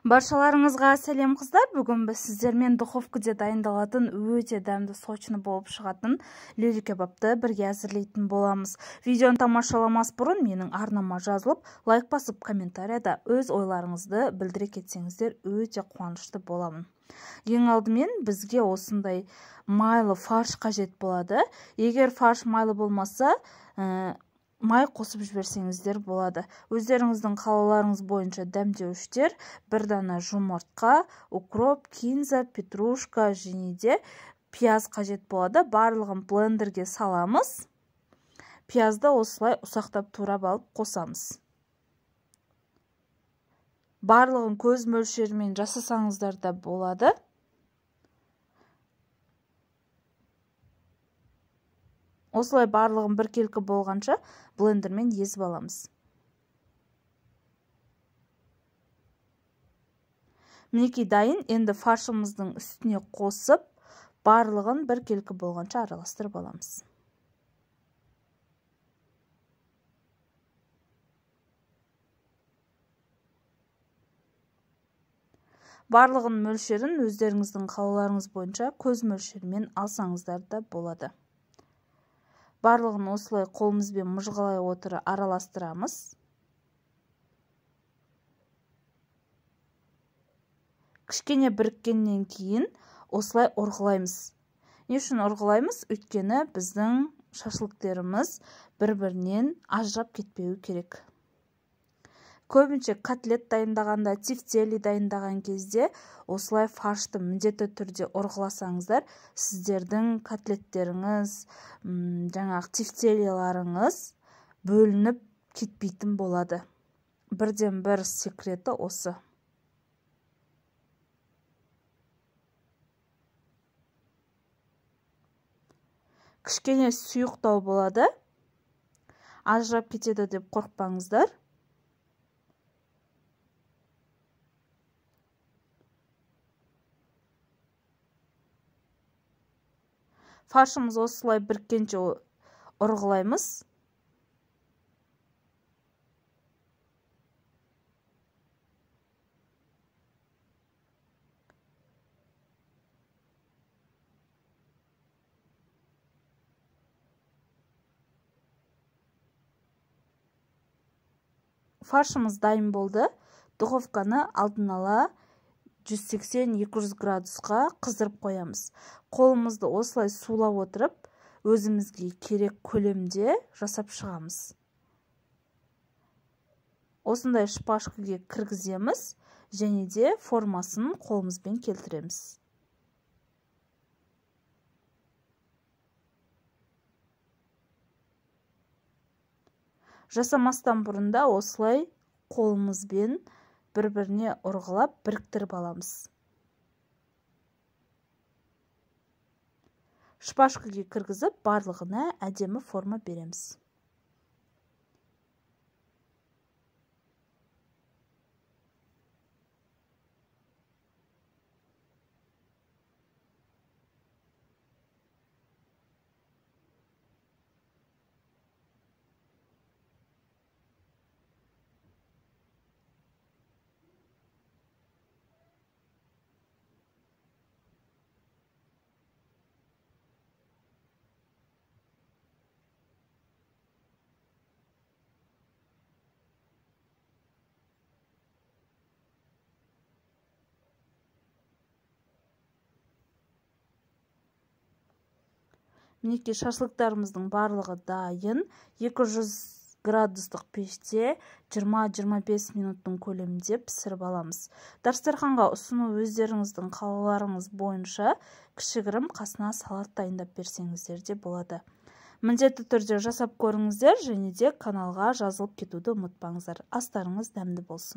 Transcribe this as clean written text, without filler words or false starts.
Баршаларыңызға сәлем қыздар. Бүгін біз сіздермен духовкада дайындалатын өте дәмді сочный болып шығатын люля кебапты бірге әзірлейтін боламыз. Видеоны тамашаламас бұрын менің арнама жазылып, лайк басып, комментарияда өз ойларыңызды білдіре кетсеңіздер өте қуанышты боламын. Ең алдымен бізге осындай майлы фарш қажет болады. Егер фарш майлы болмаса, май қосып жіберсеңіздер болады. Өздеріңіздің қалаларыңыз бойынша дәмдеуіштер, бір дана жұмыртқа, укроп, кинза, петрушка және де пияз қажет болады. Барлығын блендерге саламыз. Пиязды осылай ұсақтап турап алып қосамыз. Барлығын көз мөлшерімен жасасаңыздар да болады. Осылай барлығын біркелкі болғанша блендермен езіп аламыз. Мінекей дайын. Енді фаршымыздың үстіне қосып, барлығын біркелкі болғанша араластырып аламыз. Барлығын мөлшерін өздеріңіздің қалауларыңыз бойынша көз мөлшерімен алсаңыздар да болады. Барлығын осылай қолымызбен мыжғалай отыра араластырамыз. Кішкене біріккеннен кейін осылай ұрғылаймыз. Не үшін ұрғылаймыз? Өйткені біздің шашлыктеріміз бір-бірінен ажырап кетпеуі керек. Көбінше котлет дайындағанда, тефтели дайындаған кезде осылай фаршты міндетті түрде ұрғыласаңыздар, сіздердің котлеттеріңіз, жаңағы тефтелиларыңыз бөлініп кетпейтін болады. Бірден бір секреті осы. Кішкене сұйықтау болады. Ажырап кетеді деп қорықпаңыздар. Фаршымыз осылай біріккенше ұрғылаймыз. Фаршымыз дайын болды. Духовканы алдын ала 180-200 градусқа қыздырып қоямыз. Қолымызды осылай сулап отырып, өзімізге керек көлемде жасап шығамыз. Осындай шпажкаге кіргіземіз және де формасын қолымызбен келтіреміз. Жасамастан бұрын да осылай қолымызбен бір-біріне ұрғылап біріктіріп аламыз. Шпажкаге кіргізіп, барлығына әдемі форма береміз. Мінекей шашлыктарымыздың барлығы дайын. 200 градустық пеште 20-25 минуттың көлемінде пісіріп аламыз. Дастарханға ұсыну өздеріңіздің қалауларыңыз бойынша кішігірім қасына салат дайындап берсеңіздер де болады. Міндетті түрде жасап көріңіздер және де каналға жазылып кетуді ұмытпаңыздар. Астарыңыз дәмді болсын.